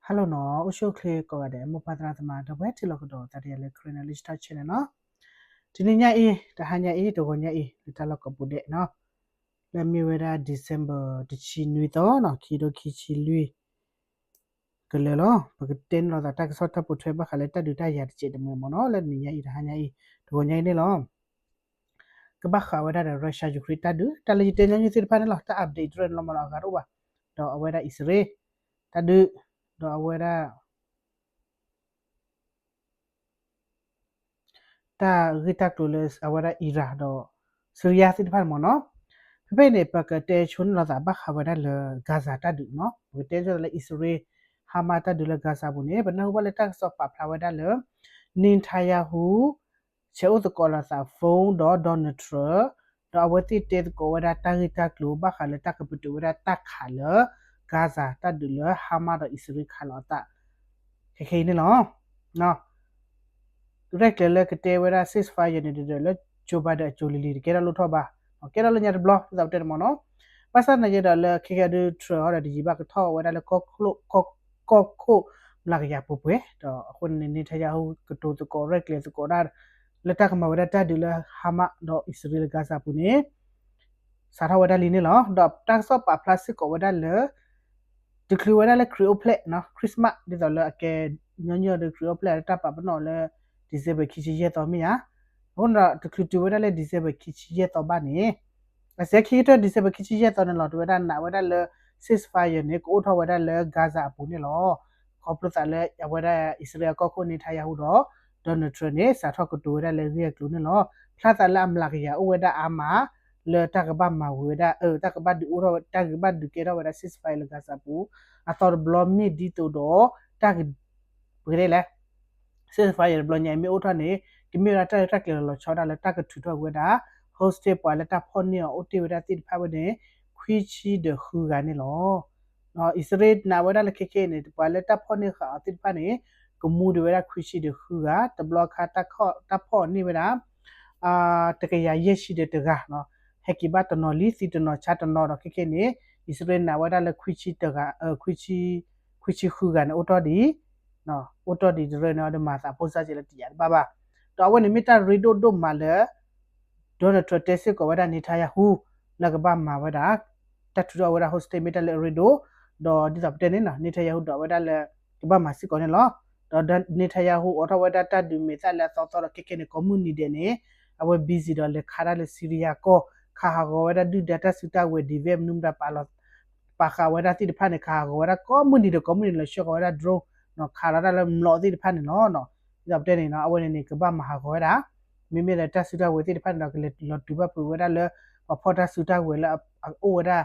Hello နီၤ, အိၣ်ဆူၣ်အိၣ်ချ့ကိးဂၤဒဲး မိၢ်ပၢ်သရၣ်သမါ ဒီပုၢ်ဝဲၢ်ထံလီၢ်ကဒီး သးတယၤလၢ Karen English Talk Channel နီၤ. တနံၤညါအံၤ တဟါညါအံၤ တဂီၤညါအံၤ လၢတၢ်လီၢ်ကိးပူၤဒဲးနီၤ, လၢမ့ၢ်ဝဲဒၣ် December တဆံနွံသီနီၤ, ခံကထိခံဆံလွံၢ် ကလၢာ်လီၤ. ပကတဲန့ၢ်လိာ်သးတၢ်ကစီၣ်တၢ်ပိာ်ထွဲဘၣ်ဃးလၢတၢ်ဒုးတၢ်ယၤတစဲးတမှဲၤမ့ၢ်နီၤ, လၢနံၤညါအံၤ တဟါညါအံၤ တဂီၤညါအံၤန့ၣ်လီၤ. ကဘၣ်ဃးဝဲဒၣ်ဒီး Russia Ukraine တၢ်ဒုး, တၢ်လၢယတဲညီနုၢ်သ့ၣ်တဖၣ်န့ၣ်လီၤ, တၢ် update တရၢၣ်န့ၣ်လီၤမ့ၢ်နီၤ, အဂၤတအိၣ်ဘၣ်, ဒီးအဝဲဒၣ်အံၣ်စရ့လး တၢ်ဒုး, ဒီးအဝဲဒၣ် တၢ်ဂ့ၢ်တၢ်ကျိၤလၢအဝဲဒၣ် Iran ဒီး Syria သ့ၣ်တဖၣ်န့ၣ်မ့ၢ်နီၤ. ဖဲဖဲအံၤန့ၣ် ပကတဲဆိန့ၢ်လိာ်သးဘၣ်ဃးဝဲဒၣ်လၢ Gaza တၢ်ဒုးနီၤ, ပကတဲဆိလၢအံၣ်စရ့လး Hamas တၢ်ဒုးလၢ Gaza ပူၤန့ၣ် ပနၢ်ဟူဘၣ်လၢတၢ်ကစီၣ်ပာ်ဖျါဝဲဒၣ်လၢ Netanyahu ဆဲးအိၣ်သကိးလိာ်သး phone ဒီး Donald Trump ဒီးအဝဲသ့ၣ်တဲသကိးဝဲဒၣ်တၢ်ဂ့ၢ်တၢ်ကျိၤဘၣ်ဃးလၢတၢ်ကပတုာ်ဝဲဒၣ်တၢ်ခးလၢ Gaza တၢ်ဒုးလၢ Hamas ဒီးအံၣ်စရ့လးခးလိာ်အသး ခဲခဲအံၤန့ၣ်လီၤ. ရဲၣ်ကျဲၤလၢကတဲဝဲဒၣ် ceasefire န့ၣ်ဒီးလၢ Joe Biden အစိၤလံၤလံၤ တကဲထီၣ်လိၣ်ထီၣ်ဘၣ်, ကဲထီၣ်လၢညါတဘျီ ဒ်သိးပတဲန့ၣ်မ့ၢ်နီၤ. ဘၣ်ဆၣ်သနာ်က့ဒီးလၢခဲခဲဒုး Trump ဟီဒီးတယံာ်ဘၣ်ကထီၣ်ဝဲဒၣ်လၢ ကီၢ်ခိၣ်မျးကယၤပှဲၤပှဲၤ, ဒီးအဃိန့ၣ် Netanyahu ကတိၤသကိးရဲၣ်ကျဲၤသကိးဒၣ် လၢတၢ်ကမၤဝဲဒၣ်တၢ်ဒုးလၢ Hamas ဒီးအံၣ်စရ့လး Gaza ပူၤန့ၣ် စးထီၣ်ဝဲဒၣ်လံန့ၣ်လီၤ. ဒီးတၢ်ကစီၣ်ပာ်ဖျါစ့ၢ်ကီးဝဲဒၣ်လၢ တချုးဝဲဒၣ်လၢ ခရံာ်အိၣ်ဖျဲၣ် Christmas ဒ်သိးလၢအကဲညီနုၢ်ဒီး ခရံာ်အိၣ်ဖျဲၣ်လၢတၢ်ပာ်ပနီၣ်လၢ December ခံဆံယဲၢ်သီမ့ၢ်ဧါ. အဃိန့ၣ်ဒီး တချုးတုၤဝဲဒၣ်လၢ December ခံဆံယဲၢ်သီဘၣ်န့ၣ် အစဲခံကတၢၢ် December ခံဆံယဲၢ်သီန့ၣ်လီၤ, တဝဲဒၣ်နာ်ဝဲဒၣ်လၢ ceasefire န့ၣ် ကအိၣ်ထီၣ်ဝဲဒၣ်လၢ Gaza အပူၤန့ၣ်လီၤ. ခီဖျိသးလၢအဝဲဒၣ်အံၣ်စရ့လးအကီၢ်ခိၣ် Netanyahu ဒီး Donald Trump န့ၣ် စးထီၣ်ကတိၤဝဲဒၣ်လၢအဂ့ၢ်အကျိၤန့ၣ်လီၤ. ဖျါသးလၢအမျးကယၤအိၣ်ဝဲဒၣ်အါမး လၢတၢ်ကဘၣ်မၤဝံၤဝဲဒၣ် အ တၢ်ကဘၣ်ဒုးအိၣ်ထီၣ်ဝဲ တၢ်ကဘၣ်ဒုးကဲထီၣ်ဝဲဒၣ် ceasefire လၢ Gaza ပူၤ အသီတဘျီမ့ၢ်ဒ်သိးဒီး တၢ်က ပကတဲလဲၣ် ceasefire တဘျီညါအံၤမ့ၢ်အိၣ်ထီၣ်န့ၣ် ကမ့ၢ်ဝဲဒၣ်တၢ်ရဲၣ်တၢ်ကျဲၤလီၤဆီဒၣ်လၢတၢ်ကထုးထီၣ်ကွံာ်ဝဲဒၣ် hostage ပှၤလၢတၢ်ဖီၣ်န့ၢ်အီၤအိၣ်တ့ၢ်ဝဲဒၣ်သ့ၣ်တဖၣ်ဝဲန့ၣ် ခွံဆံဒီးဃုဂၤန့ၣ်လီၤ. အံၣ်စရ့လးနာ်ဝဲဒၣ်လၢခဲခဲအံၤန့ၣ် ပှၤလၢတၢ်ဖီၣ်န့ၢ်ဃာ်အီၤသ့ၣ်တဖၣ်န့ၣ် ကမူဒံးဝဲဒၣ်ခွံဆံဒီးဃုဂၤ, တဘျီခါ တၢ်ဖီၣ်န့ၢ်ဝဲဒၣ် တကယၤယဲၢ်ဆံဒီးတဂၤ, ဟဲက့ၤဘၣ်တနီၤလံ သံတနီၤဆါတနီၤဒီးခဲခဲန့ၣ် အံၣ်စရ့လးနာ်ဝဲဒၣ်လၢခွံဆံတဂၤ, ခွံဆံ ခွံဆံဃုဂၤန့ၣ် အိၣ်တ့ၢ်ဒံး အိၣ်တ့ၢ်ဒံးတရၢန့ၣ် အဒီးမၤသးဖိစၢ်က့ၤလၢတယာ်တဘၣ်ဘၣ်. ဒီးအဝဲန့ၣ်မ့ၢ်တၢ်ရ့ဒိၣ်ဒိၣ်မးလၢ Donald Trump တဲစ့ၢ်ကီးဝဲဒၣ် Netanyahu လၢကဘၣ်မၤဝဲဒၣ် တၢ်ထုးထီၣ်ဝဲဒၣ် hostage မ့ၢ်တၢ်လၢအရ့ဒိၣ်, ဒီးဒ်သိးပတဲန့ၣ်နီၤ Netanyahu ဒီးအဝဲဒၣ်လၢ ကဘၣ်မၤစ့ၢ်ကီးန့ၣ်လီၤ. ဒီး Netanyahu အိးထီၣ်ဝဲဒၣ်တၢ်ဒုးမဲာ်သၣ်လၢအသီသီဒီးခဲခဲန့ၣ် ကိးမုၢ်နံၤဒဲးန့ၣ် အဝဲ busy ဒီးလဲၤခးတၢ်လၢ Syria ကီၢ် ခးဟးဂီၤဝဲဒၣ်ဒုၣ်ဒါတၢ်စုတၢ်ဝဲၤ ဒံးဝဲမနုၤမတၤပာ်လီၤ ပာ်ဃာ်ဝဲဒၣ်သ့ၣ်တဖၣ်န့ၣ် ခးဟးဂီၤဝဲဒၣ်ကိးမုၢ်နံၤဒီးကိးမုၢ်နံၤ လီၤဆှၢဃီၤဝဲဒၣ် drone ခးလီၤတၢ်လၢမျိာ်သ့ၣ်တဖၣ်န့ၣ်လီၤ. ဒ်သိးပတဲန့ၣ်နီၤ အဝဲန့ၣ်န့ၣ် ကဘၣ်မၤဟးဂီၤဝဲဒၣ် မ့မ့ၢ်လၢတၢ်စုတၢ်ဝဲၤသ့ၣ်တဖၣ်န့ၣ်ဒီး ကလဲၤလီၤတုၤဘၣ်ဖုးဝဲဒၣ်လၢ ပှၤဖီၣ်တၢ်စုတၢ်ဝဲၤလၢအအိၣ်ဝဲဒၣ်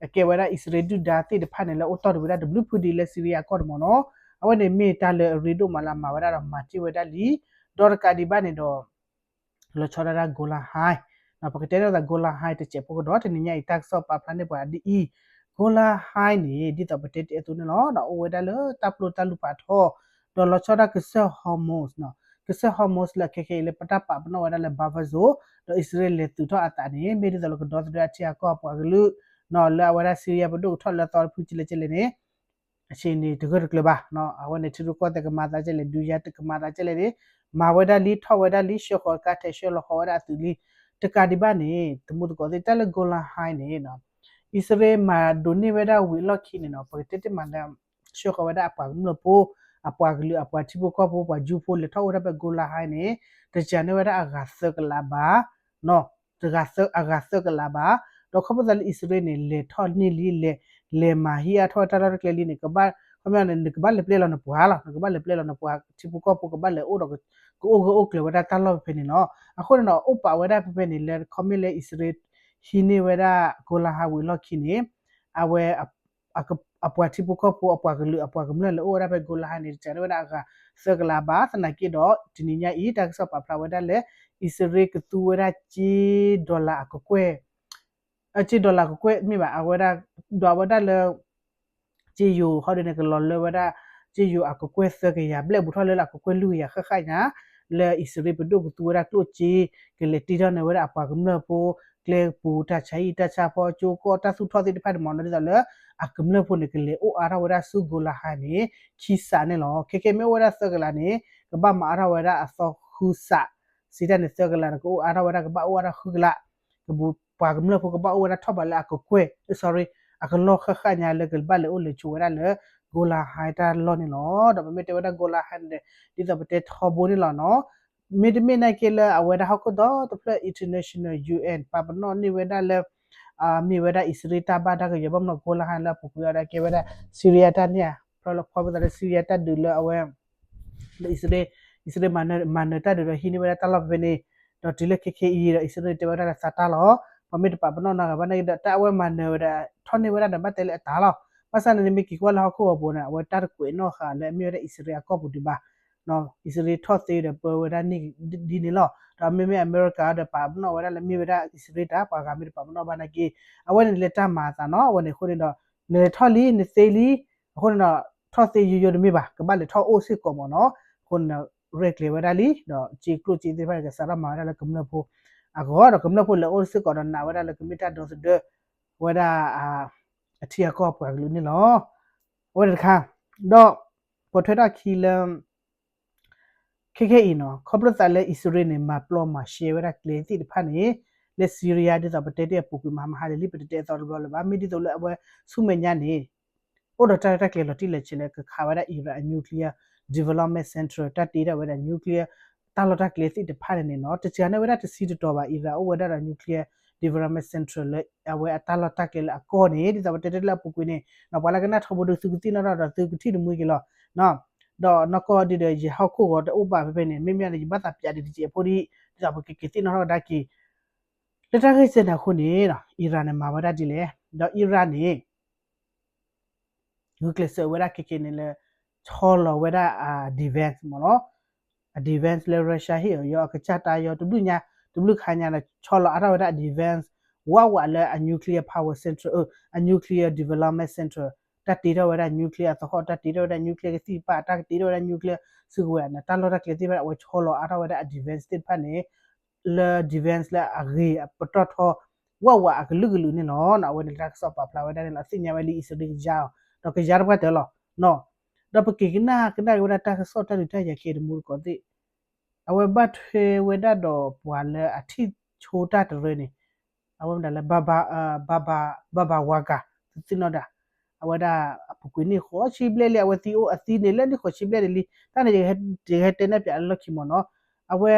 အကဲဝဲဒၣ်အံၣ်စရ့လးဒုၣ်ဒါသ့ၣ်တဖၣ်န့ၣ် လၢအိၣ်တီၢ်ဒံးဝဲဒၣ်တဘျုးဖုဒံးလၢ Syria ကီၢ်တမီၤနီၤ. အဝဲန့ၣ်မ့ၢ်တၢ်လၢအရ့ဒိၣ်မးလၢအမၤဝဲဒၣ်ဒီးမၤတ့ၢ်ဝဲဒၣ်လံ. ဒီးတကးဒံးဘၣ်န့ၣ်ဒီး လီၤဆီဒၣ်တၢ် Golan Heights ပကတဲလိာ်သး Golan Heights တစဲးဖိကဒီး တနံၤညါအံၤတၢ်ကစီၣ်ပာ်ဖျါန့ၢ်ပှၤဒ်အံၤ, Golan Heights န့ၣ် ဒ်သိးပတဲတ့ၢ်အသိးန့ၣ်လီၤ. ဒီးအိၣ်ဝဲဒၣ်လၢတၢ်ပျိတၢ်လုၢ်ဖးထီ ဒီးလီၤဆီဒၣ်ကစၢၢ် Hormuz ကစၢၢ် Hormuz လၢအခဲခဲအံၤလၢပတၢ်ပာ်ပနီၣ်ဝဲဒၣ်လၢ buffer zone ဒီးအံၣ်စရ့လးလဲၤသုးထီၣ်အသးန့ၣ် မ့ၢ်ဒ်သိးလၢကဒီသဒၢအထံအကီၢ်အပှၤကလုာ် လၢအဝဲဒၣ် Syria ပဒိၣ်ကထီၣ်လၢအသီတဖုကလဲၣ်ကလဲၣ်န့ၣ် အဆ့ၣ်န့ၣ် တဂၢၢ်တကျၢၤဘၣ်. အဝဲန့ၣ် ထံရူၢ်ကီၢ်သဲးကမၤသးကဲလဲၣ် ဒုးယၤကမၤသးကဲလဲၣ်န့ၣ် မၤဝဲဒၣ်လံ ထီၣ်ဝဲဒၣ်လံ ဆှၢဃီၤကါထဲး ဆှၢလီၤဃီၤဝဲဒၣ်အသုးလံ. တကးဒံးဘၣ်န့ၣ် သမူသကိးသ့ၣ် တၢ်လၢ Golan Heights န့ၣ် အံၣ်စရ့လးမၤဒိးန့ၢ်ဝဲဒၣ်ဝံၤအလီၢ်ခံန့ၣ်နီၤ ပကတဲတ့ၢ်မးလၢ ဆှၢဃီၤဝဲဒၣ်အပှၤကမျၢၢ်ဖိ အပှၤကလုာ် အပှၤထံဖိကီၢ်ဖိ ပှၤကၠူဖိ လဲၤထီၣ်အိၣ်ဝဲဒၣ်ဖဲ Golan Heights န့ၣ် တစှၤန့ၢ်ဝဲဒၣ်အဂၤသၢကလးဘး တဂၤသၢ အဂၤသၢကလးဘး. ဒီးခီဖျိသးလၢအံၣ်စရ့လးန့ၣ် လဲၤထီၣ်န့ၢ်လံ လဲၤ လဲၤမၤဟံးအါထီၣ်ဝဲတၢ်လီၢ်တၢ်ကျဲလံန့ၣ် ခီပညီန့ၣ် နကဘၣ်လဲၤပျဲလီၤနပှၤလီၤ နကဘၣ်လဲၤပျဲလီၤနပှၤထံဖိကီၢ်ဖိကဘၣ်လဲၤအိၣ်ဒီး ကအိၣ်ဂၢၢ်အိၣ်ကျၢၤဝဲဒၣ်တၢ်လီၢ်ဖဲဖဲန့ၣ်လီၤ. အဃိန့ၣ်ဒီး အိၣ်ပာ်ဝဲဒၣ်ဖဲဖဲန့ၣ် လၢခီမ့ၢ်လၢအံၣ်စရ့လး ဟံးန့ၢ်ဝဲဒၣ် Golan Heights ဝံၤအလီၢ်ခံန့ၣ် အဝဲ အပှၤထံဖိကီၢ်ဖိ အပှၤကလုာ် အပှၤကမျၢၢ်လၢအိၣ်ဝဲဒၣ်ဖဲ Golan Heights န့ၣ် တစှၤန့ၢ်ဝဲဒၣ်အဂၤသၢကလးဘး. သနာ်က့ဒီး တနံၤညါအံၤ တၢ်ကစီၣ်ပာ်ဖျါဝဲဒၣ်လၢ အံၣ်စရ့လးကသူဝဲဒၣ်ကၠ့ dollar အကကွဲၢ် အကၠ့ dollar ကကွဲၢ်မ့ၢ်ဘၣ် အဝဲဒၣ် ဒွးဝဲဒၣ်လၢ ကၠ့ယိၤဟီဒ်န့ၣ် ကလီၤလၢဝဲဒၣ် ကၠ့ယိၤအကကွဲၢ်သၢကယၤ ဘျဲၣ်ဘူးထီၣ်လၢအကကွဲၢ်လွံၢ်ကယၤဃၣ်ဃၣ်ညါ လၢအံၣ်စရ့လးပဒိၣ်ကသူဝဲဒၣ်ကျိၣ်စ့ ကလဲၤတ့ထီၣ်န့ၢ်ဝဲဒၣ်အပှၤကမျၢၢ်ဖိ ကျဲပူၤ တၢ်ဆါဟံၣ် တၢ်ဆါဖီ ကၠိကီၢ် တၢ်သူၣ်ထီၣ်သ့ၣ်တဖၣ်န့ၣ်မ့ၢ်နီၤ ဒ်သိးလၢ အကမျၢၢ်ဖိန့ၣ် ကလဲၤအိၣ်အါထီၣ်ဝဲဒၣ်ဆူ Golan Heights န့ၣ် ခံစးန့ၣ်လီၤ. ခဲကဲမ့ၢ်အိၣ်ဝဲဒၣ်သၢကလးန့ၣ် ကဘၣ်မၤအါထီၣ်ဝဲဒၣ်အသီဃုစး, စံးတၢ်န့ၣ်သၢကလးန့ၣ် ကအိၣ်အါထီၣ်ဝဲဒၣ် ကဘၣ်အိၣ်အါထီၣ်ဃုကလး, ကဘူး ပှၤကမျၢၢ်ဖိကဘၣ်အိၣ်ဝဲဒၣ်ထီၣ်ဘးလၢအကကွဲၢ် sorry အကလီၢ်ဃၣ်ဃၣ်ညါလၢကဘၣ်လဲၤအိၣ်လဲၤဆိးဝဲဒၣ်လၢ Golan Heights တၢ်လီၢ်န့ၣ်လီၤ. ဒီးပမ့ၢ်တဲဝဲဒၣ် Golan Heights န့ၣ် ဒ်သိးပတဲထီဘိန့ၣ်လီၤနီၤ. မ့တမ့ၢ်နာ်က့လၢအဝဲဒၣ်ဟီၣ်ခိၣ်ဒီတဖျၢၣ် international U N ပာ်ပနီၣ်န့ၢ်ဝဲဒၣ်လၢ မ့ၢ်ဝဲဒၣ်အံၣ်စရ့လးတၢ်ဘၣ်တၢ်ကယီၤ ဘၣ်မနုၤ Golan Heights လၢအပူၤကွံာ်အီၤဒၣ်ကဲဝဲဒၣ် Syria တၢ်န့ၣ်ဧါ, ဖျီလၢဖီပသးလၢ Syria တၢ်ဒုးလၢအဝဲ လၢအံၣ်စရ့လး အံၣ်စရ့လးမၤနၢၤတၢ်ဒုးဒီးဟံးန့ၢ်ဝဲဒၣ်တၢ်လီၢ်ဖဲဖဲန့ၣ်, ဒီးတုၤလၢခဲခဲအံၤဒီး အံၣ်စရ့လးတဲဝဲဒၣ်လၢသးတၢ်လီၤ. ပှၤမ့ၢ်တပာ်ပနီၣ်နီတဂၤဘၣ်န့ၣ်ဒီး တၢ်အဝဲမၤနၢၤဝဲဒၣ် ထီၣ်န့ၢ်ဝဲဒၣ်ဒီးဘၣ်တဲလၢအတၢ်လီၤ. ဘၣ်ဆၣ်န့ၣ် နမ့ၢ်က့ၤကွၢ်လၢဟီၣ်ခိၣ်ဂီၤပူၤန့ၣ် အဝဲတၢ်တကွဲးနီၣ်ဃာ်လၢအမ့ၢ်ဝဲဒၣ်အံၣ်စရ့လးအကီၢ်ပူၤဒံးဘၣ်. အံၣ်စရ့လးထီၣ်သ့ဒီးပၢဝဲဒၣ်န့ၣ်ဒ်န့ၣ်လီၤ. ဒီးမ့မ့ၢ်အမဲရကၤဒီးပာ်ပနီၣ်ဝဲဒၣ်လၢမ့ၢ်ဝဲဒၣ်အံၣ်စရ့လးတၢ် ပှၤဂၤမ့ၢ်တပာ်ပနီၣ်ဘၣ်နာ်က့ အဝဲန့ၣ်လၢတၢ်မၤအသးနီၤ အဝဲန့ၣ်အဃိန့ၣ်ဒီး နလဲၤထီၣ်လံ နသ့လံ အဃိန့ၣ်ဒီး ထီၣ်သ့ယိယိတမ့ၢ်ဘၣ် ကဘၣ်လဲၤထီၣ်အိၣ်စ့ၢ်ကီးမ့ၢ်နီၤ. အဃိန့ၣ်ဒီး ရဲၣ်ကျဲၤဝဲဒၣ်လံ ဒီးစ့ကျိၣ်စ့သ့ၣ်တဖၣ်န့ၣ် ကစးထီၣ်မၤဝဲဒၣ်လၢကမျၢၢ်ဖိအဂီၢ် ဒီးကမျၢၢ်ဖိလဲၤအိၣ်စ့ၢ်ကီးဒီးနာ်ဝဲဒၣ်လၢကမ့ၢ်တၢ်ဒီသဒၢ ဝဲဒၣ် အထံအကီၢ်ပှၤကလုာ်န့ၣ်လီၤ. အဝဲန့ၣ်တခါ ဒီး ပိာ်ထွဲထီၣ်ခံလၢ ခဲခဲအံၤနီၤ ခီဖျိသးလၢအံၣ်စရ့လးန့ၣ် မၤပျီမၤရှဲဝဲဒၣ်ကျဲသ့ၣ်တဖၣ်န့ၣ် လၢ Syria ဒ်သိးပတဲတ့ၢ်အပူၤကွံာ်မဟါမဟါလံ ပတတဲအသီတဘျီလၢၤဘၣ် မ့ၢ်ဒ်သိးလၢအဝဲဆူမဲာ်ညါန့ၣ် အိၣ်ဒီးတၢ်ရဲၣ်တၢ်ကျဲၤလီၤတံၢ်လီၤဆဲးလၢကခးဝဲဒၣ် Iran အ nuclear development center တၢ်တ့ထီၣ်ဝဲဒၣ် nuclear တၢ်လီၢ်တၢ်ကျဲသ့ၣ်တဖၣ်န့ၣ်နီၤ တစှၤန့ၢ်ဝဲဒၣ်တဆံတတီၤဘၣ် Iran အိၣ်ဝဲဒၣ်ဒီး nuclear development center လၢအဝဲအတၢ်လီၢ်တၢ်ကျဲလၢအကီၢ်န့ၣ် ဒ်သိးပတဲတ့ၢ်လၢအပူၤကွံာ်န့ၣ် ပှၤလၢကနၣ်ထီဘိဒီးသုကသ့ၣ်နီၣ်ထီၣ်ဒီးသုကထံၣ်တမှံက့ၤလီၤ. ဒီးနီၢ်ကီၢ်ဒ်ဒီးယဟီၣ်ခိၣ်ဂီၤတအိၣ်ဘၣ်ဖဲဖဲန့ၣ် မ့မ့ၢ်န့ၣ် ယဘၣ်သးပျးဒံးတစဲးဖိဒံး ဒ်သိးပကက့ၤသ့ၣ်နီၣ်ထီၣ်ကဒါက့ၤ လၢတၢ်ဂ့ၢ်စဲန့ၣ်အဃိန့ၣ် Iran န့ၣ်မၤဝဲဒၣ်ဒ်လဲၣ် ဒီး Iran န့ၣ် ဂုာ်ကျဲးစၢးဝဲဒၣ်ခဲခဲန့ၣ်လၢ ဆီလီၤဝဲဒၣ်အ defense မ့ၢ်နီၤ အ defense လၢ Russia ဟ့ၣ်အီၤယီၤ အကစၢ်တၢ်ယီၤ တဘျုးညါ တဘျုးခါညါန့ၣ် ဆီလီၤအါထီၣ်ဝဲဒၣ်အ defense ဝးဝးလၢအ nuclear power center အ nuclear development center တၢ်တ့ထီၣ်ဝဲဒၣ် nuclear အသဟီၣ် တၢ်တ့ထီၣ်ဝဲဒၣ် nuclear ကသံၣ်ကပၤ တၢ်ကတ့ထီၣ်ဝဲဒၣ် nuclear စုကဝဲၤန့ၣ် တၢ်လီၢ်တၢ်ကျဲသ့ၣ်တဖၣ်န့ၣ် အဝဲဆီလီၤအါထီၣ်ဝဲဒၣ်အ defense သ့ၣ်တဖၣ်န့ၣ် လၢ defense လၢအဂ့ၤအပတီၢ်ထီ ဝးဝးအကလုာ်ကလုာ်န့ၣ်လီၤ. အဝဲန့ၣ်လၢတၢ်ကစီၣ်ပာ်ဖျါဝဲဒၣ်န့ၣ်လီၤ. သ့ၣ်ညါဝဲလံ အံၣ်စရ့လးကယါအီၤ ဒီးကယါတပှၢ်တၢၢ်လီၤ. ဒီးပက့ၤကနၣ်ကနၣ်က့ၤဝဲဒၣ်တၢ်ကစီၣ်တၢ်ဒုးတၢ်ယၤကဲတမူတကိးသ့ၣ် အဝဲဘၣ်ထွဲဝဲဒၣ်ဒီးပှၤလၢအထံၣ်ဆိတၢ်တရၢန့ၣ် အဝဲမတၤလၢ Baba Wager သုသ့ၣ်နီၣ်ဒၣ် အဝဲဒၣ်အပူၤကွံာ်န့ၣ်ဃိးဆံဘျဲၣ်လံ အဝဲသံအိၣ်အသံန့ၣ်လၢန့ၣ်ဃိးဆံဘျဲၣ်န့ၣ်လံ တၢ်န့ၣ် ယကဟဲတဲန့ၢ်ပၠးလၢလီၢ်ခံမ့ၢ်နီၤ အဝဲ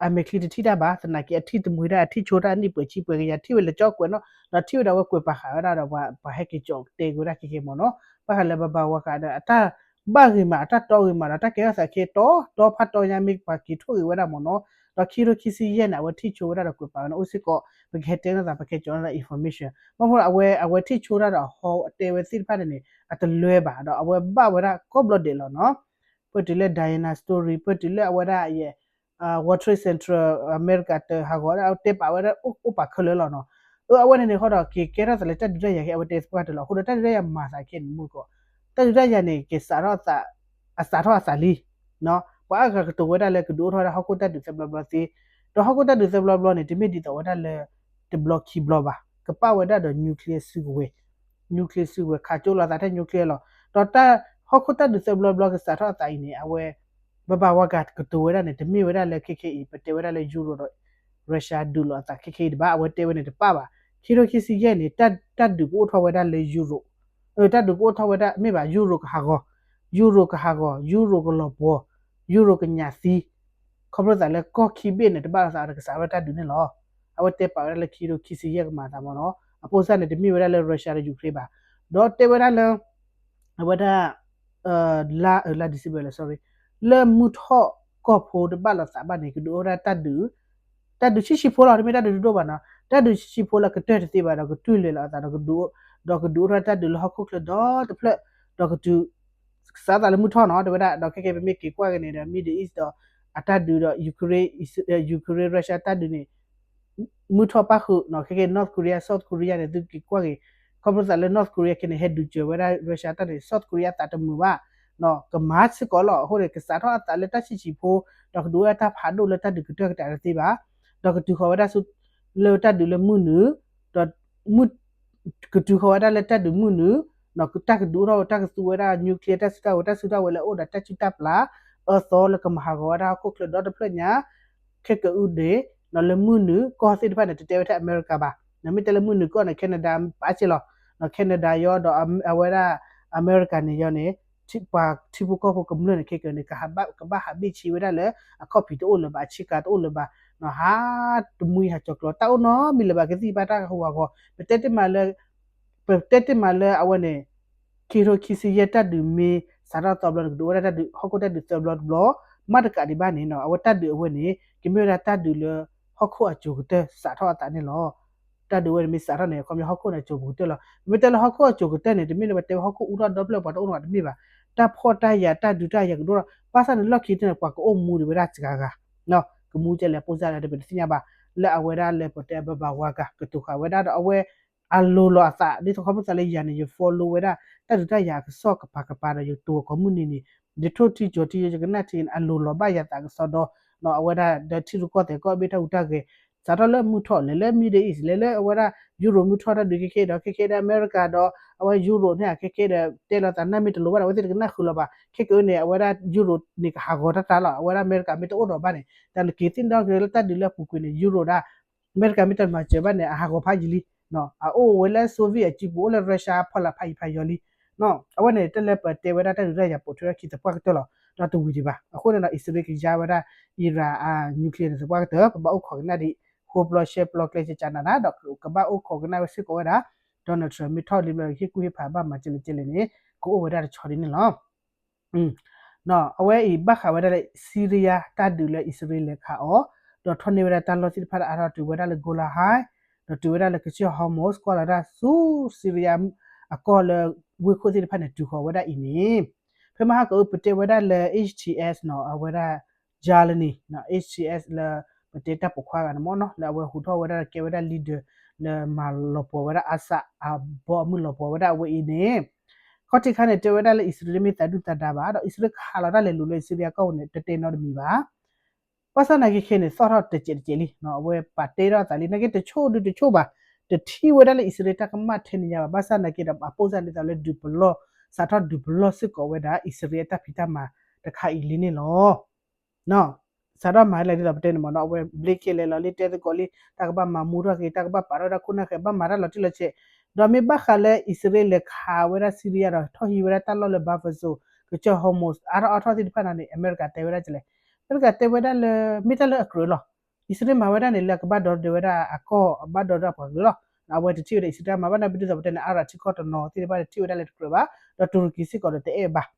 အမဲာ်ချံတထံၣ်တၢ်ဘၣ် သနာ်က့အထံၣ်တမှံတၢ် အထံၣ်ဆိတၢ်အနံၣ်ပှဲၤဆံပှဲၤကယၤ ထံၣ်ဝဲလၢကၠီကွဲးနီၣ် ဒီးထံၣ်ဝဲဒီးအဝဲကွဲးပာ်ဃာ်ဝဲဒၣ်ဒီးပှၤဟဲက့ၤကၠီတဲက့ၤဝဲဒၣ်ခဲကဲမ့ၢ်နီၤ ဘၣ်ဃးလၢ Baba Wager ဒီးအတၢ်ဘၣ်ဂ့ၤမး အတၢ်တီဂ့ၤမးဒီးတၢ်ကဲထီၣ်သးခဲတီ တီဖးတီညါမ့ၢ်ပှၤက့ၤထိၣ်ဂ့ၤဝဲဒၣ်မ့ၢ်နီၤ ဒီးခံကထိခံဆံယဲၢ်န့ၣ် အဝဲထံၣ်ဆိဝဲဒၣ်ဒီးကွဲးပာ်ဝဲန့ၣ်အိၣ်စ့ၢ်ကီး ပကဟဲတဲန့ၢ်သး ပကဟဲကၠီန့ၢ်သး information ဘၣ်မနုၤအဝဲ အဝဲထံၣ်ဆိတၢ်ဒီးအဟီတဲဝဲသ့ၣ်တဖၣ်န့ၣ်န့ၣ် အတလွဲဘၣ် ဒီးအဝဲဘၣ်ဝဲဒၣ်ကိးဘျီဒဲးလီၤနီၤ ပၢၢ်တုၤလၢ Diana Story ပၢၢ်တုၤလၢအဝဲဒၣ်ယဲ World Trade Center အမဲရကၤတဟးဂီၤ အတဲပာ်ဝဲဒၣ်အိၣ်ပာ်ခဲလၢာ်လီၤနီၤ အဝဲန့ၣ်န့ၣ်ဃီဒီး က့ၤကဲထီၣ်သးလၢတၢ်ဒုးတၢ်ယၤက့ၤ အဝဲတဲသပှၢ်တၢၢ်လီၤ အဃိဒီးတၢ်ဒုးတၢ်ယၤမၤသးခဲန့ၣ်မ့ၢ်ကီး တၢ်ဒုးတၢ်ယၤန့ၣ် ကစးထီၣ်အသး အစးထီၣ်အသးလံ ပှၤအါဂၤကတိၤဝဲဒၣ်လၢကဒုးအိၣ်ထီၣ်ဝဲဒၣ်ဟီၣ်ခိၣ်တၢ်ဒုးသၢဘျီဘျီသ့ ဒီးဟီၣ်ခိၣ်တၢ်ဒုးသၢဘျီဘျီန့ၣ် တမ့ၢ်ဒ်သိးဝဲဒၣ်လၢ တဘျီခံဘျီဘၣ် ကပာ်ဝဲဒၣ်ဒီး nuclear စုကဝဲၤ nuclear စုကဝဲၤခးကၠိလီၤအသးထဲ nuclear လီၤ ဒီးတၢ်ဟီၣ်ခိၣ်တၢ်ဒုးသၢဘျီဘျီကစးထီၣ်အသးအံၤန့ၣ် အဝဲ Baba Wager ကတိၤဝဲဒၣ်န့ၣ် တမ့ၢ်ဝဲဒၣ်လၢခဲခဲအံၤ ပတဲဝဲဒၣ်လၢ Europe ဒီး Russia ဒုးလိာ်အသးခဲခဲအံၤတဘၣ် အဝဲတဲဝဲန့ၣ်တပာ်ဘၣ် ခံကထိခံဆံယဲၢ်န့ၣ် တၢ်ဒုးကအိၣ်ထီၣ်ဝဲဒၣ်လၢ Europe တၢ်ဒုးကအိၣ်ထီၣ်ဝဲဒၣ် မ့ၢ်ဘၣ် Europe ကဟးဂီၤ Europe ကဟးဂီၤ Europe ကလီၤပှီၤ Europe ကညးသံ ခီဖျိသးလၢကီၢ်ခံဘ့ၣ်န့ၣ် တဘၣ်လိာ်သးဒီးကစးထီၣ်တၢ်ဒုးန့ၣ်လီၤ. အဝဲတဲပာ်ဝဲဒၣ်လၢခံကထိခံဆံယဲၢ်ကမၤသးမ့ၢ်နီၤ အပိၢ်စၢ်န့ၣ် တမ့ၢ်ဝဲဒၣ်လၢ Russia ဒီး Ukraine ဘၣ် ဒီးတဲဝဲဒၣ်လၢ အဝဲဒၣ် လါ လါ December လီၤ sorry လၢမုၢ်ထီၣ်ကီၢ်ဖိတဘၣ်လိာ်သးဘၣ်န့ၣ် ကဒုးအိၣ်ဝဲဒၣ်တၢ်ဒုး တၢ်ဒုးဆံးဆံးဖိလီၤ တမ့ၢ်တၢ်ဒုးတဒိၣ်ဘၣ်နီၤ တၢ်ဒုးဆံးဆံးဖိလၢကတၢၢ်တသ့ဘၣ်ဒီးကတူၢ်လဲၤလီၤအသးဒီး ဒီးကဒုးအိၣ်ထီၣ်တၢ်ဒုးလၢဟီၣ်ခိၣ်ချၢဒီတဖျၢၣ် ဒီးကတုၤ စးသးလၢမုၢ်ထီၣ်နီၤ တဲဝဲဒၣ် ဒီးခဲကဲပမ့ၢ်က့ၤကွၢ်က့ၤန့ၣ်ဒီး Middle East ဒီး အတၢ်ဒုးဒီး Ukraine Russia တၢ်ဒုးန့ၣ် မုၢ်ထီၣ်ပၣ်ဃုာ်နီၤ ခဲကဲ North Korea South Korea န့ၣ် သုက့ၤကွၢ်က့ၤ ခီဖျိသးလၢ North Korea ခဲန့ၣ် ဟဲဒုးစၢၤဝဲဒၣ် Russia တၢ်န့ၣ် South Korea အသးတမုာ်ဘၣ် ကမၤစ့ၢ်ကီးလီၤ အဃိန့ၣ် ကစးထီၣ်အသးလၢတၢ်ဆံးဆံးဖိ ဒီးကဒုးအိၣ်ဝဲဒၣ်တၢ်ဖးဒိၣ်လၢတၢ်ဒုးကတၢၢ်ကတးတသ့ဘၣ် ဒီးကတုၤဃီၤဝဲဒၣ်ဆူ လၢတၢ်ဒုးလၢမုၢ်နုာ်, ဒီး မုၢ် ကတုၤဃီၤဝဲဒၣ်လၢတၢ်ဒုးမုၢ်နုာ်, တၢ်ကဒုးအိၣ်ထီၣ်ဝဲ တၢ်ကသူဝဲဒၣ် nuclear တၢ်စုတၢ်ဝဲၤ တၢ်စုတၢ်ဝဲၤလၢအအိၣ်ဒီးတၢ်စုၣ်တၢ်ပျၢ် အၢသီလၢကမၤဟးဂီၤဝဲဒၣ်ဟီၣ်ခိၣ်ချၢဒီတဖျၢၣ်ညါ ခဲကနံၣ်အံၤန့ၣ် လၢမုၢ်နုာ်ကီၢ်သ့ၣ်တဖၣ်န့ၣ် တတဲဝဲထဲအမဲရကၤဘၣ်. မ့ၢ်တဲလၢမုၢ်နုာ်ကီၢ်န့ၣ် Canada ပာ်စ့ၢ်လီၤ. Canada ယီၤဒီးအဝဲဒၣ် အမဲရကၤန့ၣ်ယီၤန့ၣ် ပှၤထံဖိကီၢ်ဖိကမျၢၢ်န့ၣ် ခဲကနံၣ်န့ၣ် ကဘၣ်ဟးဘ့ၣ်ဆံးဝဲဒၣ်လၢ အခီၣ်ဖံးတအိၣ်လၢၤဘၣ်, အဆ့ကၤတအိၣ်လၢၤဘၣ်, ဟးတမှံဟးကၠီၤကျီၤ တၢ်အိၣ်နီတမံၤလၢၤဘၣ် ကသံၣ်ဘၣ်တၢ်ဟးဂူာ်ဟးဂီၤ, ပတဲတ့ၢ်မးလၢ ပတဲတ့ၢ်မးလၢအဝဲန့ၣ် ခံကထိခံဆံယဲၢ်တၢ်ဒုးမ့ၢ်စးထီၣ်သီဘျီန့ၣ် ကဒုးအိၣ်ဝဲဒၣ်တၢ်ဒုးဟီၣ်ခိၣ်တၢ်ဒုးသၢဘျီတဘျီ, မ့ၢ်တကးဒံးဘၣ်န့ၣ် အဝဲတၢ်ဒုးအဝဲန့ၣ် ကမ့ၢ်ဝဲဒၣ်တၢ်ဒုးလၢဟီၣ်ခိၣ်အစိၤကတၢၢ်စးထီၣ်အသးန့ၣ်လီၤ. တၢ်ဒုးအဝဲန့ၣ်မ့ၢ်စးထီၣ်န့ၣ် ခီပညီဟီၣ်ခိၣ်န့ၣ်အစိၤပူၤကတၢၢ်လီၤ. မ့ၢ်တဲလၢဟီၣ်ခိၣ်အစိၤကတၢၢ်န့ၣ် တမ့ၢ်လၢပတဲဝဲဟီၣ်ခိၣ်အူထီၣ်ဒီဖျၢၣ်ပှၤတအိၣ်နီတမ့ၢ်ဘၣ်. တၢ်ဖှီၣ်တၢ်ယာ်တၢ်ဒုးတၢ်ယၤကဒိၣ်ထီၣ် ဘၣ်ဆၣ်န့ၣ်လီၢ်ခံကတၢၢ်န့ၣ် ပှၤကအိၣ်မူဒံးဝဲဒၣ်စှၤဂၤ, ကမူကဲလဲၣ် ပိၢ်စၢ်လၢတပတသ့ၣ်ညါဘၣ်, လၢအဝဲဒၣ်လၢပတဲဘၣ်ဘၣ်ဝါဂၤ ကတိၤဃာ်ဝဲဒၣ်ဒီးအဝဲ အလိၤလီၤအသး ဒ်သိးခီဖျိသးလၢယၤန့ၣ် ယ follow ဝဲဒၣ် တၢ်ဒုးတၢ်ယၤအကစီၣ်ကပၤကပၤဒီး ယတိၤကိးမုၢ်နံၤန့ၣ် ယထိၣ်ထံကၠီၤထံ ယကနၣ်ထံန့ၣ် အလိၤလီၤဘၣ်ယၤသးကစီၣ်ဒီး အဝဲဒၣ်ဒီးထံရူၢ်ကီၢ်သဲးကီၢ်ဘ့ၣ်တၢ်ဟူးတၢ်ဂဲၤ စးထီၣ်လၢမုၢ်ထီၣ်လဲၤလၢ Middle East လဲၤလၢအဝဲဒၣ် Europe မုၢ်ထီၣ်တၢ်ဒုးခဲခဲဒီး ခဲခဲဒီးအမဲရကၤဒီး အဝဲ Europe န့ၣ် အခဲခဲဒီး တဲလီၤသးနၢ်မ့ၢ်တလိၤဘၣ်ဒီး အဝဲသ့ၣ်တကနၣ်ဃုာ်လီၤဘၣ် ခဲကနံၣ်အံၤန့ၣ် အဝဲဒၣ် Europe န့ၣ် ကဟးဂီၤတၢ်တၢ်လီၤ အဝဲဒၣ်အမဲရကၤမ့ၢ်တအိၣ်ဒီးဘၣ်န့ၣ် တၢ်နက့ၤသ့ၣ်နီၣ်က့ၤလၢတၢ်ဒုးလၢအပူၤကွံာ်န့ၣ် Europe ဒၣ် အမဲရကၤမ့ၢ်တမၤစၢၤဘၣ်န့ၣ် အဟးဂီၤဖးယံာ်လံ, အအိၣ်ဝဲလၢ Soviet အစုပူၤ အိၣ်လၢ Russia ဖီလာ်ဖးယံၤဖးယီၤလံ, အဝဲန့ၣ် တၢ်လၢပတဲဝဲဒၣ်တၢ်ဒုးတၢ်ယၤပိာ်ထွဲထီၣ်ခံသပှၢ်ကတၢၢ်လီၤ. ဒီးတဝံၤဒံးဘၣ်. အဃိန့ၣ်ဒီး အံၣ်စရ့လးကယါဝဲဒၣ် Iran အ nuclear န့ၣ်သပှၢ်ကတၢၢ် ပဘၣ်အိၣ်ခိးကနၣ်ဒံး ဃိပျီရှဲပျီကျဲကကနးနး ဒီးကဘၣ်အိၣ်ခိးကနၣ်ဝဲစ့ၢ်ကီးဝဲဒၣ် Donald Trump မ့ၢ်ထီၣ်လံဘျီဟ့ၣ်ကူၣ်ဟ့ၣ်ဖးဘၣ်မၤကဲလဲၣ်ကဲလဲၣ်န့ၣ် ကအိၣ်ဝဲဒၣ်တဆီဒ်န့ၣ်လီၤ. အဝဲအံၤဘၣ်ဃးဝဲဒၣ်လၢ Syria တၢ်ဒုးလၢအံၣ်စရ့လးလဲၤခးအီၤ, ဒီးထီၣ်န့ၢ်ဝဲဒၣ်တၢ်လီၢ်သ့ၣ်တဖၣ်ဒီးအါထီၣ်တုၤဝဲဒၣ်လၢ Golan Heights ဒီးတုၤဝဲဒၣ်လၢကစၢၢ် Hormuz ကွၢ်လီၤတၢ်ဆူ Syria အကီၢ်လၢ ဝ့ၢ်ခိၣ်သ့ၣ်တဖၣ်န့ၣ် တုၤဃီၤဝဲဒၣ်အံၤန့ၣ်, ဖဲမဟါကအု ပတဲဝဲဒၣ်လၢ H T S နီၤ အဝဲဒၣ် Jalani H T S လၢ ပတဲတၢ်ပိာ်ခွါဂၤန့ၣ်မ့ၢ်နီၤ လၢအဝဲဟူးထီၣ်ဝဲဒၣ်ကဲဝဲဒၣ် leader လၢမၤလီၤပှီၢ်ဝဲဒၣ် Assad အဘီအမုၢ်လီၤပှီၢ်ဝဲဒၣ်အဝဲအံၤန့ၣ်, ခီၣ်ထံးခါန့ၣ် တဲဝဲဒၣ်လၢအံၣ်စရ့လးမ့ၢ်သးဒုၣ်သးဒါဘၣ် ဒီးအံၣ်စရ့လးခးလီၤတၢ်လဲၤလူၤလၢအံၣ်စရ့လးကီၢ်ပူၤန့ၣ် တတဲနီတမံၤဘၣ်. ဘၣ်ဆၣ်သနာ်က့ခဲန့ၣ် သီၣ်ထီၣ်တစဲးတစဲးလံ, အဝဲပာ်တဲထီၣ်အသးလံ နာ်က့တဆိၣ်ဒုတဆိၣ်ဘၣ်, တထံၣ်ဝဲဒၣ်လၢအံၣ်စရ့လးတၢ်ကမၣ်ထဲန့ၣ်ညါဘၣ်. ဘၣ်ဆၣ်သနာ်က့ဒီး အပိၢ်စၢ်ဒ်သိးလၢဒုးပလီၢ် စးထီၣ်ဒုးပလီၢ်စ့ၢ်ကီးဝဲဒၣ် အံၣ်စရ့လးအတၢ်ဖံးတၢ်မၤတခါအံၤလံန့ၣ်လီၤ. စးထီၣ်မၤလၢဒ်သိးပတဲန့ၣ်မ့ၢ်နီၤ အဝဲ Blinken လဲၤလီၤလံ တဲသကိးလံ တၢ်ကဘၣ်မၤမူထီၣ်က့ၤ တၢ်ကဘၣ်ပာ်ထီၣ်ဝဲဒၣ်ခိၣ်နၢ်ဃဲၤ ဘၣ်မၤတၢ်လီၤတံၢ်လီၤဆဲး, ဒီးမ့ၢ်ဘၣ်ဃးလၢ အံၣ်စရ့လးလဲၤခးဝဲဒၣ် Syria ဒီးထီၣ်ဟံးဝဲဒၣ်တၢ်လီၢ်လၢ buffer zone ကစၢၢ် Hormuz အါထီၣ်အါထီၣ်သ့ၣ်တဖၣ်န့ၣ် အမဲရကၤတဲဝဲဒၣ်ကလဲၣ်, အမဲရကၤတဲဝဲဒၣ်လၢ မ့ၢ်တၢ်လၢအကြၢးလီၤ. အံၣ်စရ့လးမၤဝဲဒၣ်န့ၣ် လၢအကဘၣ်ဒီဒၢဝဲဒၣ်အကီၢ် အဘၣ်ဒီဒၢပှၤဂ့ၤလီၤ. အဝဲတထံၣ်ဝဲဒၣ်အံၣ်စရ့လးမၤဘၣ်န့ၣ် ဒ်သိးပတဲန့ၣ် အါရၣ်ထံကီၢ်တနီၤသ့ၣ်တဖၣ်န့ၣ် ထံၣ်ဝဲဒၣ်လၢတကြၢးဘၣ်, ဒီးတူရကံစ့ၢ်ကီးဒီးတအဲၣ်ဘၣ်,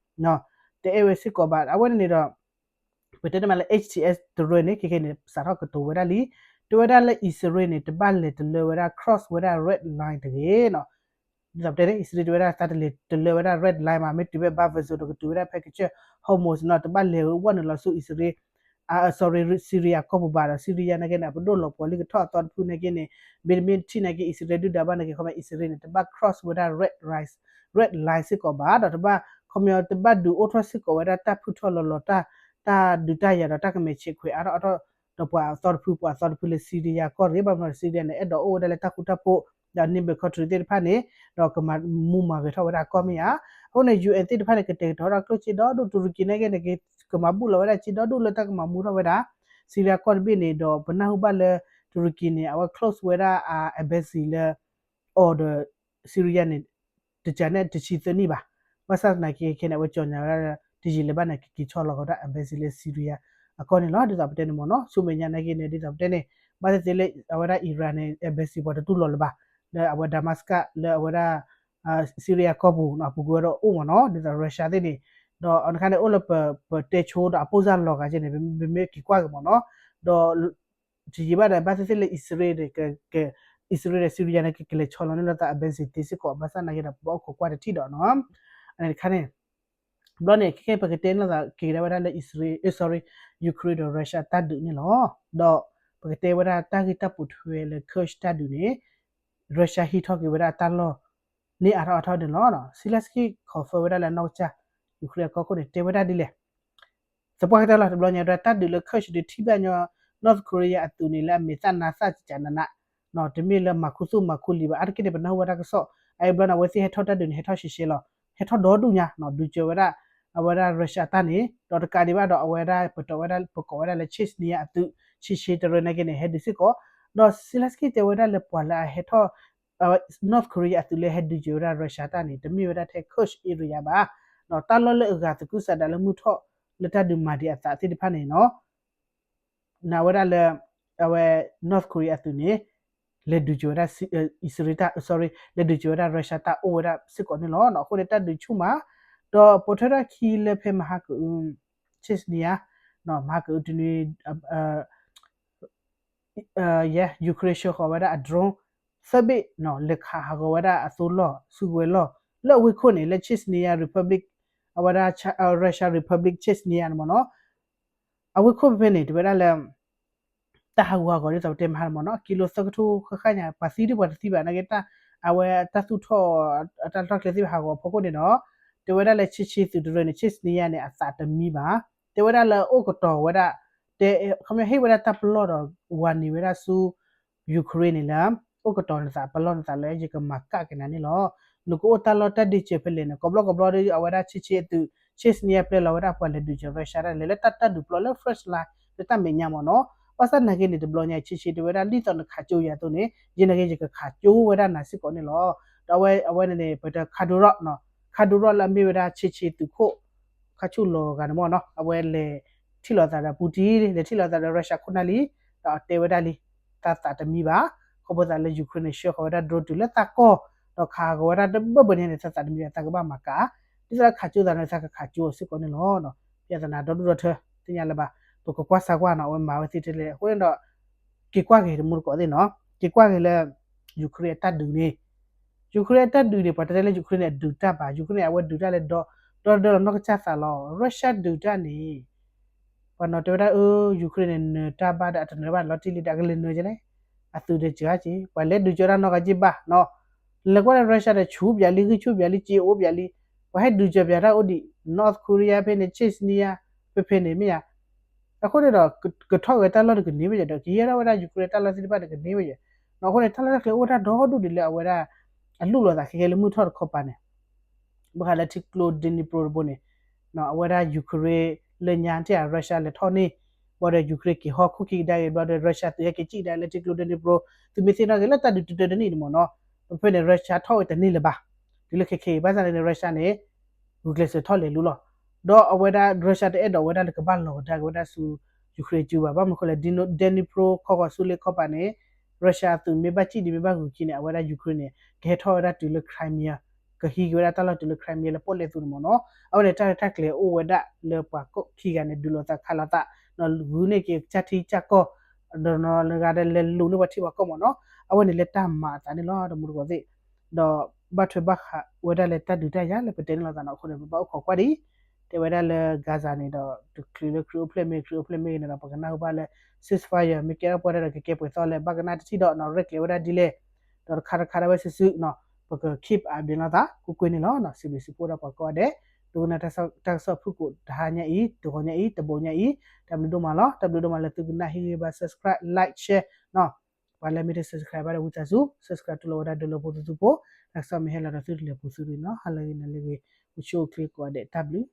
တအဲၣ်ဝဲစ့ၢ်ကီးဘၣ်. အဝဲန့ၣ်န့ၣ်ဒီး ပတဲန့ၣ်မးလၢ H T S တရၢန့ၣ် ခဲခဲန့ၣ် စးထီၣ်ကတိၤဝဲဒၣ်လံ, တဲဝဲဒၣ်လၢအံၣ်စရ့လးန့ၣ် တဘၣ်လဲၤတလၢဝဲဒၣ် cross ဝဲဒၣ် red line တဂ့ၤနီၤ. ဒ်သိးပတဲန့ၣ် အံၣ်စရ့လးတဲဝဲဒၣ် သးတလဲၤတလၢဝဲဒၣ် red line မး မ့ၢ်တုၤဖဲ buffer zone ဒီးကတုၤဝဲဒၣ်ဖဲကစၢၢ် Hormuz နီၤ တဘၣ်လဲၤဝဲနုာ်လီၤဆူအံၣ်စရ့လး အ sorry Syria ကီၢ်ပူၤဘၣ်ဒီး Syria နာ်က့န့ၣ် အပဒိၣ်လီၤပှီၢ်လံကထီၣ်အသီတဖုနာ်က့န့ၣ် မ့တမ့ၢ်ထံၣ်နာ်က့ အံၣ်စရ့လးဒုၣ်ဒါဘၣ်နာ်က့ ခီမ့ၢ်အံၣ်စရ့လးန့ၣ် တဘၣ် cross ဝဲဒၣ် red line စ့ၢ်ကီးဘၣ် ဒီးတဘၣ် ခီမ့ၢ်တဘၣ်ဒုးအိၣ်ထီၣ်စ့ၢ်ကီးဝဲဒၣ်တၢ်ဖုၣ်ထီၣ်လီၤလီၤ တၢ်ဒုးတၢ်ယၤဒီးတၢ်ကမဲာ်ဆဲးခွဲးအါထီၣ်အါထီၣ် ဒီးပှၤအသီတဖု ပှၤအသီတဖုလၢ Syria ကီၢ်တဂ့ၤ ဘၣ်မနုၤ Syria န့ၣ် အဲၣ်ဒိးအိၣ်ဝဲဒၣ်လၢတၢ်ဃူတၢ်ဖိး ဒီး neighbor country သ့ၣ်တဖၣ်န့ၣ် ဒီးကမၤမူမၤဂဲၤထီၣ်ဝဲဒၣ်ကီၢ်မ့ၢ်ဧါ. အဃိန့ၣ် ယူၢ်အဲၣ် သ့ၣ်တဖၣ်န့ၣ် ကတဲာ်ကတီၤဝဲဒၣ်ကျိၣ်စ့ဒီဒူၣ် တူရကံနာ်က့န့ၣ် ကမၤဘူၣ်လီၤဝဲဒၣ်စ့ဒီဒူၣ်လၢတၢ်ကမၤမူထီၣ်ဝဲဒၣ် Syria ကီၢ်တဘ့ၣ်န့ၣ် ဒီးပနၢ်ဟူဘၣ်လၢ တူရကံန့ၣ် အဝဲ close ဝဲဒၣ်အ embassy လၢ အီၤဒီး Syria န့ၣ် တကးန့ၣ်တဆံသၢနံၣ်ဘၣ်. ဘၣ်ဆၣ်သနာ်က့ခဲန့ၣ် အဝဲကၠီၣ်ညါဝဲဒၣ် တယံာ်လၢၤဘၣ်န့ၣ် ကက့ၤဆီလီၤကီးဒၣ် embassy လၢ Syria အကီၢ်န့ၣ်လီၤ. ဒ်သိးပတဲန့ၣ်မ့ၢ်နီၤ ဆူမဲာ်ညါနာ်က့န့ၣ် ဒ်သိးပတဲန့ၣ် ဘၣ်သ့ၣ်သ့ၣ်လၢအဝဲဒၣ် Iran န့ၣ် embassy ပှၤတတူၢ်လိာ်လၢၤဘၣ် လၢအဝဲ Damascus လၢအဝဲဒၣ် Syria ကီၢ်ပူၤ အပူၤကွံာ်ဝဲဒၣ်အိၣ်မ့ၢ်နီၤ ဒ်သိး Russia သ့ၣ်န့ၣ် ဒီးအန့ၣ်ခါန့ၣ် အိၣ်လၢပတဲဆိဒီးအပိၢ်စၢ်လီၤဂာ်က့န့ၣ် ပမ့ၢ်က့ၤကွၢ်က့ၤမ့ၢ်နီၤ ဒီး တယံာ်ဘၣ်ဒီး ဘၣ်သ့ၣ်သ့ၣ်လၢ အံၣ်စရ့လး အံၣ်စရ့လးဒီး Syria န့ၣ် ကကလဲၤဆီလီၤန့ၢ်လိာ်သး embassy သ့စ့ၢ်ကီး ဘၣ်ဆၣ်သနာ်က့ဒီး ပဘၣ်အိၣ်ခိးကွၢ်တထံၣ်ဒီးနီၤ အန့ၣ်တခါန့ၣ် ဘျီန့ၣ် ခဲခဲပကတဲန့ၣ်လီၤ က့ၤကဒါဝဲဒၣ်လၢ အံၣ်စရ့လး sorry Ukraine ဒီး Russia တၢ်ဒုးန့ၣ်လီၤ. ဒီးပကတဲဝဲဒၣ်တၢ်ဂ့ၢ်တၢ်ပိာ်ထွဲလၢ Kursk တၢ်ဒုးန့ၣ် Russia ဟံးထီၣ်က့ၤဝဲဒၣ်တၢ်လီၢ် န့ၢ်အါထီၣ်အါထီၣ်န့ၣ်လီၤ. Zelenskyy confirm ဝဲဒၣ်လၢအနီၢ်ကစၢ် Ukraine အကီၢ်ခိၣ်န့ၣ် တဲဝဲဒၣ်ဒ်လဲၣ် သပှၢ်ကတၢၢ်လီၤ တဘျီညါဒီး တၢ်ဒုးလၢ Kursk ဒုးထံၣ်ဘၣ်ညီ North Korea အသုးန့ၣ် လၢအမဲာ်သၣ်နါသၣ်ကကနးနး တမ့ၢ်လၢမၤခူသူၣ်မၤခူလံာ်ဘၣ် အါတက့ၢ်န့ၣ် ပနၢ်ဟူဝဲဒၣ်ကစီၣ် အအံၤဘျီန့ၣ် အဝဲသ့ၣ်ဟဲထီၣ်တၢ်ဒုးန့ၣ် ဟဲထီၣ်ရှဲရှဲလီၤ ဟဲထီၣ်ဒီဒူၣ်ညါ ဒုးစၢၤဝဲဒၣ် အဝဲဒၣ် Russia တၢ်န့ၣ် ဒီးတကးဒံးဘၣ်ဒီး အဝဲဒၣ် ပတီၢ်ဝဲဒၣ် ပကိးဝဲဒၣ်လၢ Chechnya အသုး Chechnya တရၢန့ၣ်က့န့ၣ် ဟဲဒုးစ့ၢ်ကီး ဒီး Zelensky တဲဝဲဒၣ်လၢပှၤလၢအဟဲထီၣ် North Korea အသုးလၢဟဲဒုးစၢၤဝဲဒၣ် Russia တၢ်န့ၣ် တမ့ၢ်ဝဲဒၣ်ထဲ Kursk area ဘၣ် တၢ်လီၢ်လၢအဂၤသကုၤဆးဒးလၢမုၢ်ထီၣ်လၢတၢ်ဒုးမၤဒံးအသးသ့ၣ်တဖၣ်န့ၣ်နီၤ နာ်ဝဲဒၣ်လၢ အဝဲ North Korea အသုးန့ၣ် လဲၤဒုးစၢၤဝဲဒၣ် အံၣ်စရ့လးတၢ် sorry လဲၤဒုးစၢၤဝဲဒၣ် Russia တၢ်အိၣ်ဝဲဒၣ်စ့ၢ်ကီးန့ၣ်လီၤ. အဃိန့ၣ် တၢ်ဒုးဆူၣ်မး ဒီးပိာ်ထွဲထီၣ်ခံလၢဖဲမဟါကအု Chechnya မဟါကအုတနွံ Ukraine ဆှၢဃီၤဝဲဒၣ်အ drone သၢဘ့ၣ် လဲၤခးဟးဂီၤဝဲဒၣ်အသိလီၢ် စုကဝဲၤလီၢ် လၢအဝ့ၢ်ခိၣ်န့ၣ် လၢ Chechnya Republic အဝဲဒၣ် Russia Republic Chechnya န့ၣ်မ့ၢ်နီၤ အဝ့ၢ်ခိၣ်ဖဲဖဲန့ၣ် တဝဲဒၣ်လၢ တၢ်ဟးဂူာ်ဟးဂီၤဒ်သိးပတဲမဟါမ့ၢ်နီၤ ကံလိသၢကထိဃၣ်ဃၣ်ညါ ပှၤသံဒ်ပှၤတသံဘၣ် နာ်က့ အဝဲတၢ်သူၣ်ထီၣ် တၢ်လီၢ်ကျဲသ့ၣ်တဖၣ်ဟးဂီၤအဖီခိၣ်န့ၣ်ဒီး တဲဝဲဒၣ်လၢ Chechnya သုးတရၢန့ၣ် Chechnya န့ၣ် အသးတမံဘၣ် တဲဝဲဒၣ်လၢအိၣ်ကတီၤဝဲဒၣ် တဲ ခီပညီဟ့ၣ်ဝဲဒၣ်တၢ်ပလီၢ်ဒီး ဝၤန့ၢ်ဝဲဒၣ်ဆူ Ukraine န့ၣ်လၢ အိၣ်ကတီၤနသးပလီၢ်နသးလၢယကမၤကၣ်က့ၤနၤန့ၣ်လီၤ. နကအိၣ်တၢ်လီၢ်တၢ်ဒ့စၢၤဖဲလဲၣ်န့ၣ် ကိးဘျီကိးဘျီဒီး အဝဲဒၣ် Chechnya အသုး Chechnya ပျဲလီၤဝဲဒၣ်ပှၤလဲၤဒုးစၢၤ Russia တၢ်လဲၤလၢတၢ်ဒုးပျီလၢ first line လၢတၢ်မဲာ်ညါမ့ၢ်နီၤ ဘၣ်ဆၣ်နာ်က့န့ၣ် တဘျီညါ Chechnya တဲဝဲဒၣ်ဒ်သိးနခးကၠိယၤအသိးန့ၣ် ယနာ်က့ယကခးကၠိဝဲဒၣ်နၤစ့ၢ်ကီးန့ၣ်လီၤ. ဒီးအဝဲန့ၣ်န့ၣ် ပတဲ Kadyrov နီၤ Kadyrov လၢအမ့ၢ်ဝဲဒၣ် Chechnya သုးခိၣ် ခါဆူၣ်လီၤဂၤန့ၣ်မ့ၢ်နီၤ အဝဲလဲၤထံၣ်လိာ်သးဒီး Putin လဲၤထံၣ်လိာ်သးဒီး Russia ခိၣ်နၢ်လံ ဒီးတဲဝဲဒၣ်လံ တၢ်သးတမံဘၣ် ခီဖျိသးလၢ Ukraine န့ၣ် ဆှၢဃီၤဝဲဒၣ် drone တုၤလၢတၢ်ကီၢ် ဒီးခးဟးဂီၤဝဲဒၣ်တဘၢဘၢန့ၣ်န့ၣ် တၢ်သးတမံဘၣ် သးကဘၣ်မၤကၣ် ဒ်သိးလၢခးကၠိသးန့ၣ် သးကခးကၠိအီၤစ့ၢ်ကီးန့ၣ်လီၤ. ပျဲသနာ်ဒီဒူၣ်ဒီထၢ သ့ၣ်ညါလၢၤဘၣ် ပကကွၢ်စၢ်ကွၢ်နီၤ အဝဲမၤဝဲသ့ၣ်ထဲလဲၣ် အဃိန့ၣ်ဒီး က့ၤကွၢ်က့ၤတမူတကိးသ့ၣ်နီၤ က့ၤကွၢ်က့ၤလၢ Ukraine အတၢ်ဒုးန့ၣ် Ukraine အတၢ်ဒုးန့ၣ် ပှၤတတဲလၢ Ukraine န့ၣ် အဒုးတၢ်ဘၣ် Ukraine န့ၣ် အဝဲဒုးတၢ်လၢ ဒီဒီလီၤနီၢ်ကစၢ်သးလီၤ Russia ဒုးတၢ်န့ၣ် ပှၤနီၤတဲဝဲဒၣ်အၢ Ukraine န့ၣ် နၢၤတၢ်ဘၣ်ဒီး အတနၢၤဘၣ်လီၤတံၢ်လံဒီး အကလဲၤနၢၤကလဲၣ် အသုးဒီးစှၤက့ၤ ပှၤလဲၤဒုးကၠီတၢ်နီၢ်ကစၢ်ဘၣ်နီၤ လဲၤကွၢ်လၢ Russia ဒီး ဆူၣ်ပၠးလံ ဂံၢ်ဆူၣ်ပၠးလံ စ့အိၣ်ပၠးလံ ပှၤဟဲဒုးကၠီပၠးတၢ်အိၣ်ဒံး North Korea ဖဲန့ၣ် Chechnya ဖဲဖဲန့ၣ်မ့ၢ်ယါ အဃိန့ၣ်ဒီး ကထီၣ်ဂဲၤတၢ်လီၢ်တကန့ၢ်ဝဲယဲဒီး ကယဲၢ်ထီၣ်ဝဲဒၣ် Ukraine တၢ်လီၢ်သ့ၣ်တဖၣ်န့ၣ်ကန့ၢ်ဝဲယဲ အဃိန့ၣ် တၢ်လီၢ်တၢ်ကျဲအိၣ်ဝဲဒၣ်ဒီဒူၣ်ဒံးလၢအဝဲဒၣ် အလူၢ်လိာ်သးခဲခဲလၢမုၢ်ထီၣ်တခီပၤန့ၣ် ဘၣ်ဃးလၢထံကျိ Dnipro တဘိန့ၣ် အဝဲဒၣ် Ukraine လၢညါတ့ၢ် Russia လဲၤထီၣ်န့ၢ် ဘၣ်ဒီး Ukraine က့ၤဟီၣ်ခိၣ်ခံကဒါက့ၤ ဘၣ်ဒီး Russia သုးဟဲက့ၤစံၣ်ကဒါလၢထံကျိ Dnipro သုမ့ၢ်သ့ၣ်နီၣ်က့ၤလၢတၢ်ဒုးတတၢတနံၣ်န့ၣ်မ့ၢ်နီၤ ဖဲဖဲန့ၣ် Russia ထီၣ်ဝဲတန့ၢ်လၢၤဘၣ် တုၤလၢခဲခဲအံၤ ဘၣ်ဆၣ်န့ၣ် Russia န့ၣ် ဂုာ်ကျဲးစၢးထီၣ်လဲၤလူလီၤ ဒီးအဝဲဒၣ် Russia တအဲၣ်ဒိးဝဲဒၣ်လၢကဘၣ်လီၤကဒါက့ၤဝဲဒၣ်ဆူ Ukraine စုဘၣ် ဘၣ်မနုၤဃိလဲၣ် Dnipro ခီဂီၤဆူလ့ခီပၤန့ၣ် Russia အသုးမ့ၢ်ဘၣ်စံၣ်ဒံးမ့ၢ်ဘၣ်ဂုာ်ခံန့ၣ် အဝဲဒၣ် Ukraine န့ၣ် ကဟဲထီၣ်ဝဲဒၣ်တုၤလၢ Crimea ကဟံးက့ၤဝဲဒၣ်တၢ်လီၢ်တုၤလၢ Crimea လၢပီၣ်လဲၣ်သူန့ၣ်မ့ၢ်နီၤ အဝဲန့ၣ် တၢ်ရဲၣ်တၢ်ကျဲၤအိၣ်ဝဲဒၣ်လၢပှၤကိးခံဂၤန့ၣ် ဒုးလိာ်သးခးလိာ်သး ဂုာ်န့ၢ်က့ၤကစၢ်ထံကစၢ်ကီၢ် ဒီးနီၤလၢဂၤဒီးလဲၤလူၤန့ၢ်ပှၤထံပှၤကီၢ်မ့ၢ်နီၤ အဝဲန့ၣ်လၢတၢ်မၤအသးန့ၣ်လီၤ တမူတကိးသ့ၣ် ဒီးဘၣ်ထွဲဘၣ်ဃးဝဲဒၣ်လၢတၢ်ဒုးတၢ်ယၤလၢပတဲန့ၣ်လိာ်သးနီၤ အဃိန့ၣ် ပဘၣ်အိၣ်ခိးကွၢ်ဒံး တဲဝဲဒၣ်လၢ Gaza န့ၣ်ဒီး တချုးလၢခရံာ်အိၣ်ဖျဲၣ်မ့ၢ် ခရံာ်အိၣ်ဖျဲၣ်မ့ၢ်ဂ့ၤန့ၣ်ဒီး ပကနၢ်ဟူဘၣ်လၢ ceasefire မ့ၢ်ကဲထီၣ်ပှဲၤဒၣ်ဒီး ကကဲပှဲၤသီလၢ ဘၣ်ကနၣ်တထံၣ်ဒီးနီၤ ရဲၣ်ကျဲၤဝဲဒၣ်ဒ်လဲၣ် ဒီးတခါတခါဒၣ်ဝဲစုာ်စုာ်နီၤ ပက keep update လိာ်သး ကွ့ၢ်ကွ့ၢ်န့ၣ်လီၤ စံးဘျုးစံးဖှိၣ်ဒီးပှၤကိးဂၤဒဲး ဒိကနၣ်တၢ်ကစီၣ်ဖုၣ်ကိာ် တဟါညါအံၤ တဂီၤညါအံၤ တဘျီညါအံၤ တၢ်ဘျုးဒိၣ်မးလီၤ တၢ်ဘျုးဒိၣ်မးလၢသုကနၣ်ဟ့ၣ်ဂံၢ်ဘါ subscribe like share နီၤ ပှၤလၢမ့ၢ်တ subscribe ဘၣ်ဒီးဝံသးစူၤ subscribe တူၢ်လိာ်ဝဲဒၣ်ဒိလၢဖိသ့ၣ်သုဖိ တၢ်ကစီၣ်မ့ၢ်ဟဲလီၤဒီးသုတလဲၤပူၤသုဒံးနီၤ ဟါလၢအဂ့ၤ နၤလၢအဂ့ၤ အိၣ်ဆူၣ်အိၣ်ချ့ကိးဂၤဒဲး တၢ်ဘျုး